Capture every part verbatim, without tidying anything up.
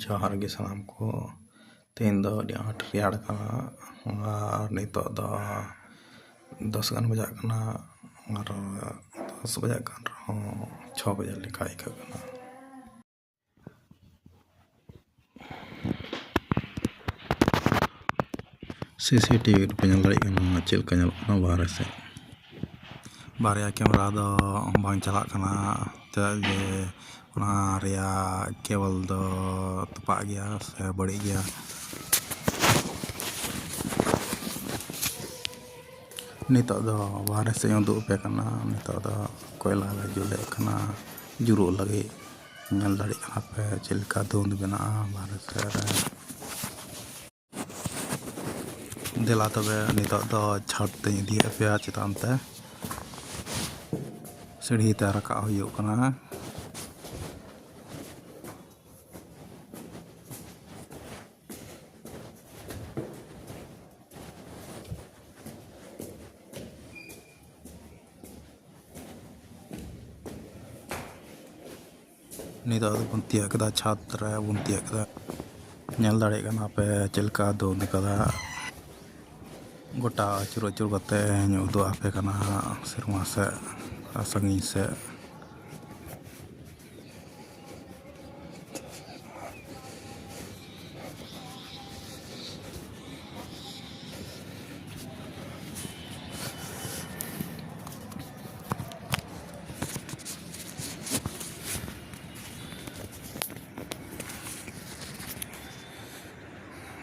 ᱡᱚᱦᱟᱨ ᱜᱮ ᱥᱟᱱᱟᱢ ᱠᱚ᱾ ᱛᱮᱦᱮᱧ ᱫᱚ ᱟᱹᱰᱤ ᱟᱸᱴ ᱨᱮᱭᱟᱲ ᱠᱟᱱᱟ᱾ ᱟᱨ ᱱᱤᱛᱚᱜ ᱫᱚ ᱫᱚᱥ ᱜᱟᱱ ᱵᱟᱡᱟᱜ ᱠᱟᱱᱟ᱾ ᱟᱨ ᱫᱚᱥ ᱵᱟᱡᱟᱜ ᱠᱟᱱ ᱨᱮᱦᱚᱸ ᱪᱷᱚ ᱵᱟᱡᱟᱜ ᱞᱮᱠᱟ ᱟᱹᱭᱠᱟᱹᱜ ᱠᱟᱱᱟ᱾ ᱥᱤ ᱥᱤ ᱴᱤ ᱵᱷᱤ ᱨᱮᱯᱮ ᱧᱮᱞ ᱫᱟᱲᱮᱭᱟᱜ ᱠᱟᱱᱟ ᱪᱮᱫ ᱞᱮᱠᱟ ᱧᱮᱞᱚᱜ ᱠᱟᱱᱟ ᱵᱟᱦᱨᱮ ᱥᱮᱫ᱾ ᱵᱟᱨᱭᱟ ᱠᱮᱢᱮᱨᱟ ᱫᱚ ᱵᱟᱝ ᱪᱟᱞᱟᱜ ᱠᱟᱱᱟ, ᱪᱮᱫᱟᱜ ᱡᱮ ᱚᱱᱟ ᱨᱮᱭᱟᱜ ᱠᱮᱵᱚᱞ ᱫᱚ ᱛᱚᱯᱟᱜ ᱜᱮᱭᱟ ᱥᱮ ᱵᱟᱹᱲᱤᱡ ᱜᱮᱭᱟ᱾ ᱱᱤᱛᱚᱜ ᱫᱚ ᱵᱟᱦᱨᱮ ᱥᱮᱫ ᱤᱧ ᱩᱫᱩᱜ ᱟᱯᱮ ᱠᱟᱱᱟ᱾ ᱱᱤᱛᱚᱜ ᱫᱚ ᱠᱚᱭᱞᱟ ᱞᱮ ᱡᱩᱞᱮᱫ ᱠᱟᱱᱟ ᱡᱩᱨᱩᱜ ᱞᱟᱹᱜᱤᱫ᱾ ᱧᱮᱞ ᱫᱟᱲᱮᱭᱟᱜ ᱠᱟᱱᱟ ᱯᱮ ᱪᱮᱫ ᱞᱮᱠᱟ ᱫᱷᱩᱸᱫ ᱢᱮᱱᱟᱜᱼᱟ ᱵᱟᱦᱨᱮ ᱥᱮᱫ ᱨᱮ᱾ ᱫᱮᱞᱟ ᱛᱚᱵᱮ ᱱᱤᱛᱚᱜ ᱫᱚ ᱪᱷᱟᱫᱽ ᱛᱮᱧ ᱤᱫᱤᱭᱮᱫ ᱯᱮᱭᱟ ᱪᱮᱛᱟᱱ ᱛᱮ᱾ ᱥᱤᱲᱦᱤ ᱛᱮ ᱨᱟᱠᱟᱵ ᱦᱩᱭᱩᱜ ᱠᱟᱱᱟ᱾ ᱱᱤᱛᱚᱜ ᱫᱚᱵᱚᱱ ᱛᱤᱭᱟᱹᱜ ᱠᱮᱫᱟ, ᱪᱷᱟᱫᱽ ᱨᱮ ᱵᱚᱱ ᱛᱤᱭᱟᱹᱜ ᱠᱮᱫᱟ᱾ ᱧᱮᱞ ᱫᱟᱲᱮᱭᱟᱜ ᱠᱟᱱᱟ ᱯᱮ ᱪᱮᱫ ᱞᱮᱠᱟ ᱫᱷᱩᱸᱫ ᱠᱟᱫᱟ᱾ ᱜᱚᱴᱟ ᱟᱹᱪᱩᱨ ᱟᱹᱪᱩᱨ ᱠᱟᱛᱮ ᱤᱧ ᱩᱫᱩᱜ ᱟᱯᱮ ᱠᱟᱱᱟ ᱦᱟᱸᱜ ᱥᱮᱨᱢᱟ ᱥᱮᱫ ᱟᱨ ᱥᱟᱺᱜᱤᱧ ᱥᱮᱫ᱾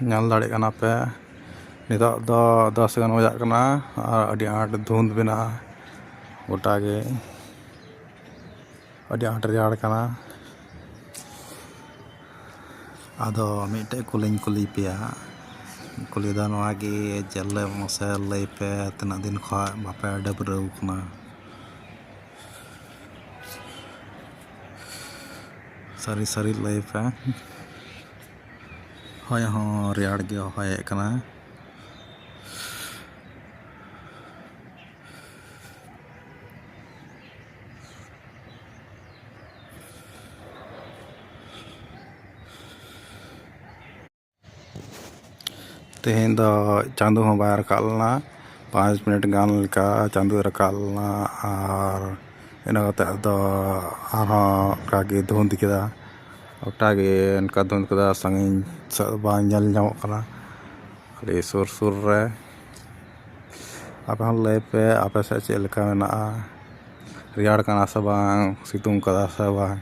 ᱧᱮᱞ ᱫᱟᱲᱮᱭᱟᱜ ᱠᱟᱱᱟ ᱯᱮ, ᱱᱤᱛᱚᱜ ᱫᱚ ᱫᱚᱥ ᱜᱟᱱ ᱵᱟᱡᱟᱜ ᱠᱟᱱᱟ ᱟᱨ ᱟᱹᱰᱤ ᱟᱸᱴ ᱫᱷᱩᱸᱫ ᱢᱮᱱᱟᱜᱼᱟ ᱜᱚᱴᱟ ᱜᱮ᱾ ᱟᱹᱰᱤ ᱟᱸᱴ ᱨᱮᱭᱟᱲ ᱠᱟᱱᱟ᱾ ᱟᱫᱚ ᱢᱤᱫᱴᱮᱡ ᱠᱩᱞᱤᱧ ᱠᱩᱞᱤ ᱯᱮᱭᱟ, ᱠᱩᱞᱤ ᱫᱚ ᱱᱚᱣᱟ ᱜᱮ ᱡᱮ ᱞᱟᱹᱭ ᱢᱟᱥᱮ, ᱞᱟᱹᱭ ᱯᱮ ᱛᱤᱱᱟᱹᱜ ᱫᱤᱱ ᱠᱷᱚᱱ ᱵᱟᱯᱮ ᱰᱟᱹᱵᱽᱨᱟᱹᱣ ᱠᱟᱱᱟ? ᱥᱟᱹᱨᱤ ᱥᱟᱹᱨᱤ ᱞᱟᱹᱭ ᱯᱮ᱾ ᱦᱚᱭ ᱦᱚᱸ ᱨᱮᱭᱟᱲ ᱜᱮ ᱦᱚᱭᱮᱫ ᱠᱟᱱᱟ᱾ ᱛᱮᱦᱮᱧ ᱫᱚ ᱪᱟᱸᱫᱚ ᱦᱚᱸ ᱵᱟᱭ ᱨᱟᱠᱟᱵ ᱞᱮᱱᱟ᱾ ᱯᱟᱸᱪ ᱢᱤᱱᱤᱴ ᱜᱟᱱ ᱞᱮᱠᱟ ᱪᱟᱸᱫᱚᱭ ᱨᱟᱠᱟᱵ ᱞᱮᱱᱟ, ᱟᱨ ᱤᱱᱟᱹ ᱠᱟᱛᱮ ᱫᱚ ᱟᱨᱦᱚᱸ ᱚᱱᱠᱟᱜᱮ ᱫᱷᱩᱸᱫ ᱠᱮᱫᱟ᱾ ᱜᱚᱴᱟ ᱜᱮ ᱚᱱᱠᱟ ᱫᱷᱩᱸᱫ ᱠᱮᱫᱟ, ᱥᱟᱺᱜᱤᱧ ᱥᱮᱫ ᱵᱟᱝ ᱧᱮᱞ ᱧᱟᱢᱚᱜ ᱠᱟᱱᱟ, ᱠᱷᱟᱹᱞᱤ ᱥᱩᱨ ᱥᱩᱨ ᱨᱮ᱾ ᱟᱯᱮ ᱦᱚᱸ ᱞᱟᱹᱭ ᱯᱮ, ᱟᱯᱮ ᱥᱮᱫ ᱪᱮᱫ ᱞᱮᱠᱟ ᱢᱮᱱᱟᱜᱼᱟ? ᱨᱮᱭᱟᱲ ᱠᱟᱱᱟ ᱥᱮ ᱵᱟᱝ? ᱥᱤᱛᱩᱝ ᱠᱟᱫᱟ ᱥᱮ ᱵᱟᱝ?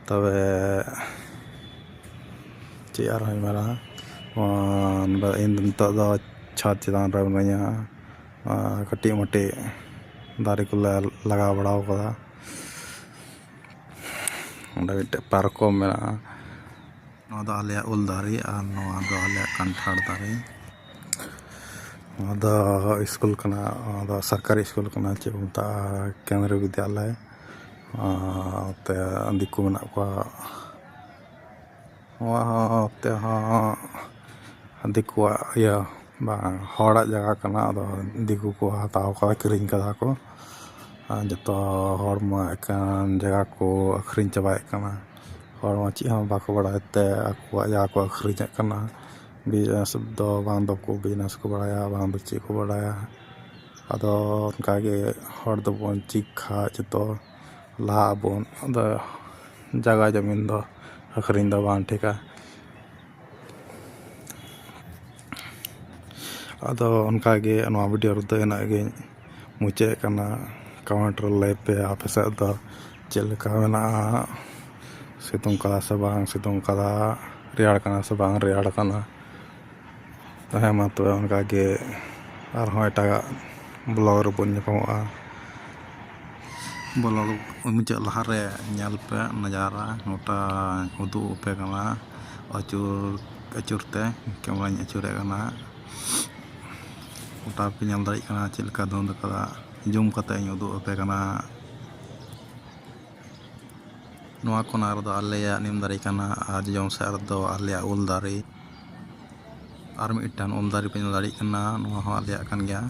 ᱛᱚᱵᱮ ᱪᱮᱫ ᱟᱨᱦᱚᱸᱧ ᱢᱮᱱᱟ, ᱤᱧ ᱱᱤᱛᱚᱜ ᱫᱚ ᱪᱷᱟᱫᱽ ᱪᱮᱛᱟᱱ ᱨᱮ ᱢᱤᱱᱟᱹᱧᱟ᱾ ᱠᱟᱹᱴᱤᱡ ᱢᱟᱹᱴᱤᱡ ᱫᱟᱨᱮ ᱠᱚᱞᱮ ᱞᱟᱜᱟᱣ ᱵᱟᱲᱟ ᱠᱟᱫᱟ᱾ ᱚᱸᱰᱮ ᱢᱤᱫᱴᱮᱡ ᱯᱟᱨᱠᱚᱢ ᱢᱮᱱᱟᱜᱼᱟ᱾ ᱱᱚᱣᱟ ᱫᱚ ᱟᱞᱮᱭᱟᱜ ᱩᱞ ᱫᱟᱨᱮ ᱟᱨ ᱱᱚᱣᱟ ᱫᱚ ᱟᱞᱮᱭᱟᱜ ᱠᱟᱱᱴᱷᱟᱲ ᱫᱟᱨᱮ᱾ ᱱᱚᱣᱟ ᱫᱚ ᱥᱠᱩᱞ ᱠᱟᱱᱟ, ᱱᱚᱣᱟ ᱫᱚ ᱥᱚᱨᱠᱟᱨᱤ ᱥᱠᱩᱞ ᱠᱟᱱᱟ, ᱪᱮᱫ ᱠᱚ ᱢᱮᱛᱟᱜᱼᱟ, ᱠᱮᱱᱫᱨᱤᱭᱚ ᱵᱤᱫᱽᱭᱟᱞᱚᱭ᱾ ᱟᱨ ᱛᱮ ᱫᱤᱠᱩ ᱢᱮᱱᱟᱜ ᱠᱚᱣᱟ᱾ ᱱᱚᱣᱟ ᱦᱚᱸ ᱛᱮᱦᱚᱸ ᱫᱤᱠᱩᱣᱟᱜ ᱤᱭᱟᱹ ᱵᱟᱝ, ᱦᱚᱲᱟᱜ ᱡᱟᱭᱜᱟ ᱠᱟᱱᱟ, ᱟᱫᱚ ᱫᱤᱠᱩ ᱠᱚ ᱦᱟᱛᱟᱣ ᱠᱟᱫᱟ, ᱠᱤᱨᱤᱧ ᱠᱟᱫᱟ ᱠᱚ᱾ ᱟᱨ ᱡᱚᱛᱚ ᱦᱚᱲ ᱢᱟ ᱮᱠᱟᱱ ᱡᱟᱭᱜᱟ ᱠᱚ ᱟᱹᱠᱷᱨᱤᱧ ᱪᱟᱵᱟᱭᱮᱫ ᱠᱟᱱᱟ᱾ ᱦᱚᱲ ᱢᱟ ᱪᱮᱫ ᱦᱚᱸ ᱵᱟᱠᱚ ᱵᱟᱲᱟᱭ ᱛᱮ ᱟᱠᱚᱣᱟᱜ ᱡᱟᱭᱜᱟ ᱠᱚ ᱟᱹᱠᱷᱨᱤᱧᱮᱫ ᱠᱟᱱᱟ᱾ ᱵᱤᱡᱽᱱᱮᱥ ᱫᱚ ᱵᱟᱝ ᱫᱚᱠᱚ ᱵᱤᱡᱽᱱᱮᱥ ᱠᱚ ᱵᱟᱲᱟᱭᱟ, ᱵᱟᱝ ᱫᱚ ᱪᱮᱫ ᱠᱚ ᱵᱟᱲᱟᱭᱟ᱾ ᱟᱫᱚ ᱚᱱᱠᱟᱜᱮ ᱦᱚᱲ ᱫᱚᱵᱚᱱ ᱪᱮᱫ ᱠᱷᱟᱡ ᱡᱚᱛᱚ ᱞᱟᱦᱟᱜ ᱟᱵᱚᱱ᱾ ᱟᱫᱚ ᱡᱟᱭᱜᱟ ᱡᱚᱢᱤᱱ ᱫᱚ ᱟᱹᱠᱷᱨᱤᱧ ᱫᱚ ᱵᱟᱝ ᱴᱷᱤᱠᱟ᱾ ᱟᱫᱚ ᱚᱱᱠᱟᱜᱮ ᱱᱚᱣᱟ ᱵᱷᱤᱰᱤᱭᱳ ᱨᱮᱫᱚ ᱤᱱᱟᱹᱜ ᱜᱤᱧ ᱢᱩᱪᱟᱹᱫ ᱠᱟᱱᱟ᱾ ᱠᱚᱢᱮᱱᱴ ᱨᱮ ᱞᱟᱹᱭ ᱯᱮ, ᱟᱯᱮ ᱥᱮᱫ ᱫᱚ ᱪᱮᱫ ᱞᱮᱠᱟ ᱢᱮᱱᱟᱜᱼᱟ? ᱥᱤᱛᱩᱝ ᱠᱟᱫᱟ ᱥᱮ ᱵᱟᱝ ᱥᱤᱛᱩᱝ ᱠᱟᱫᱟ? ᱨᱮᱭᱟᱲ ᱠᱟᱱᱟ ᱥᱮ ᱵᱟᱝ ᱨᱮᱭᱟᱲ ᱠᱟᱱᱟ? ᱛᱟᱦᱮᱸ ᱢᱟ ᱛᱚᱵᱮ ᱚᱱᱠᱟᱜᱮ ᱟᱨᱦᱚᱸ ᱮᱴᱟᱜᱟᱜ ᱵᱞᱚᱜ ᱨᱮᱵᱚᱱ ᱧᱟᱯᱟᱢᱚᱜᱼᱟ᱾ ᱵᱞᱚᱜ ᱢᱩᱪᱟᱹᱫ ᱞᱟᱦᱟᱨᱮ ᱧᱮᱞ ᱯᱮ ᱱᱟᱡᱟᱨᱟ, ᱜᱚᱴᱟ ᱩᱫᱩᱜ ᱟᱯᱮ ᱠᱟᱱᱟ ᱟᱹᱪᱩᱨ ᱟᱹᱪᱩᱨ ᱛᱮ, ᱠᱮᱢᱨᱟᱧ ᱟᱹᱪᱩᱨᱮᱫ ᱠᱟᱱᱟ᱾ ᱜᱚᱴᱟ ᱯᱮ ᱧᱮᱞ ᱫᱟᱲᱮᱭᱟᱜ ᱠᱟᱱᱟ ᱪᱮᱫ ᱞᱮᱠᱟ ᱫᱷᱩᱸᱫ ᱠᱟᱫᱟ᱾ ᱡᱩᱢ ᱠᱟᱛᱮ ᱤᱧ ᱩᱫᱩᱜ ᱟᱯᱮ ᱠᱟᱱᱟ᱾ ᱱᱚᱣᱟ ᱠᱚᱱᱟ ᱨᱮᱫᱚ ᱟᱞᱮᱭᱟᱜ ᱱᱤᱢ ᱫᱟᱨᱮ ᱠᱟᱱᱟ, ᱟᱨ ᱡᱚᱡᱚᱢ ᱥᱮᱫ ᱨᱮᱫᱚ ᱟᱞᱮᱭᱟᱜ ᱩᱞ ᱫᱟᱨᱮ᱾ ᱟᱨ ᱢᱤᱫᱴᱟᱝ ᱩᱞ ᱫᱟᱨᱮ ᱯᱮ ᱧᱮᱞ ᱫᱟᱲᱮᱭᱟᱜ ᱠᱟᱱᱟ, ᱱᱚᱣᱟ ᱦᱚᱸ ᱟᱞᱮᱭᱟᱜ ᱠᱟᱱ ᱜᱮᱭᱟ᱾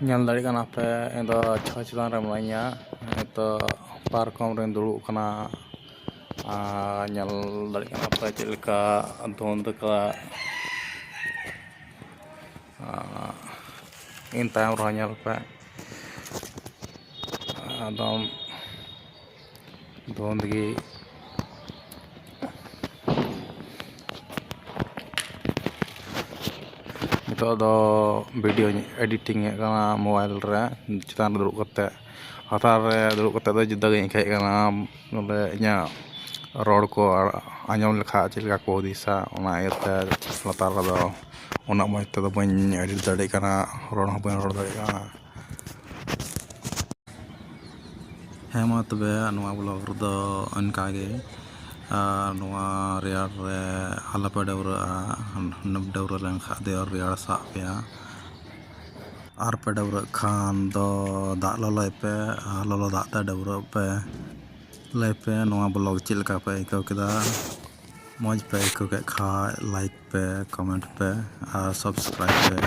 ᱧᱮᱞ ᱫᱟᱲᱮᱭᱟᱜ ᱠᱟᱱᱟ ᱯᱮ, ᱤᱧ ᱫᱚ ᱪᱷᱟᱫᱽ ᱪᱮᱛᱟᱱ ᱨᱮ ᱢᱤᱱᱟᱹᱧᱟ᱾ ᱱᱤᱛᱚᱜ ᱯᱟᱨᱠᱚᱢ ᱨᱮᱧ ᱫᱩᱲᱩᱵ ᱠᱟᱱᱟ᱾ ᱟᱨ ᱧᱮᱞ ᱫᱟᱲᱮᱭᱟᱜ ᱠᱟᱱᱟ ᱯᱮ ᱪᱮᱫ ᱞᱮᱠᱟ ᱫᱷᱩᱸᱫ ᱠᱟᱜ᱾ ᱟᱨ ᱤᱧ ᱛᱟᱭᱚᱢ ᱨᱮᱦᱚᱸ ᱧᱮᱞ ᱯᱮ, ᱮᱠᱫᱚᱢ ᱫᱷᱩᱸᱫ ᱜᱮ᱾ ᱱᱤᱛᱚᱜ ᱫᱚ video editing ᱮᱫ ᱠᱟᱱᱟ mobile ᱨᱮ, ᱪᱮᱛᱟᱱ ᱨᱮ ᱫᱩᱲᱩᱵ ᱠᱟᱛᱮ᱾ ᱞᱟᱛᱟᱨ ᱨᱮ ᱫᱩᱲᱩᱵ ᱠᱟᱛᱮ ᱫᱚ ᱡᱩᱫᱟᱹ ᱜᱮᱧ ᱟᱹᱭᱠᱟᱹᱣᱮᱫ ᱠᱟᱱᱟ, ᱵᱚᱞᱮ ᱤᱧᱟᱹᱜ ᱨᱚᱲ ᱠᱚ ᱟᱸᱡᱚᱢ ᱞᱮᱠᱷᱟᱡ ᱪᱮᱫ ᱞᱮᱠᱟ ᱠᱚ ᱦᱩᱫᱤᱥᱟ, ᱚᱱᱟ ᱤᱭᱟᱹᱛᱮ ᱞᱟᱛᱟᱨ ᱨᱮᱫᱚ ᱩᱱᱟᱹᱜ ᱢᱚᱡᱽ ᱛᱮᱫᱚ ᱵᱟᱹᱧ edit ᱫᱟᱲᱮᱭᱟᱜ ᱠᱟᱱᱟ, ᱨᱚᱲ ᱦᱚᱸ ᱵᱟᱹᱧ ᱨᱚᱲ ᱫᱟᱲᱮᱭᱟᱜ ᱠᱟᱱᱟ᱾ ᱦᱮᱸ, ᱢᱟ ᱛᱚᱵᱮ ᱱᱚᱣᱟ vlog ᱨᱮᱫᱚ ᱚᱱᱠᱟ ᱜᱮ᱾ ᱟᱨ ᱱᱚᱣᱟ ᱨᱮᱭᱟᱲ ᱨᱮ ᱟᱞᱚᱯᱮ ᱰᱟᱹᱵᱽᱨᱟᱹᱜᱼᱟ, ᱰᱟᱹᱵᱽᱨᱟᱹ ᱞᱮᱱᱠᱷᱟᱱ ᱫᱚ ᱨᱮᱭᱟᱲ ᱥᱟᱵ ᱯᱮᱭᱟ᱾ ᱟᱨ ᱯᱮ ᱰᱟᱹᱵᱽᱨᱟᱹᱜ ᱠᱷᱟᱱ ᱫᱚ ᱫᱟᱜ ᱞᱚᱞᱚᱭ ᱯᱮ, ᱟᱨ ᱞᱚᱞᱚ ᱫᱟᱜ ᱛᱮ ᱰᱟᱹᱵᱽᱨᱟᱹᱜ ᱯᱮ᱾ ᱞᱟᱹᱭ ᱯᱮ ᱱᱚᱣᱟ vlog ᱪᱮᱫ ᱞᱮᱠᱟ ᱯᱮ ᱟᱹᱭᱠᱟᱹᱣ ᱠᱮᱫᱟ᱾ ᱢᱚᱡᱽ ᱯᱮ ᱟᱹᱭᱠᱟᱹᱣ ᱠᱮᱫ ᱠᱷᱟᱡ like ᱯᱮ, comment ᱯᱮ ᱟᱨ subscribe ᱯᱮ᱾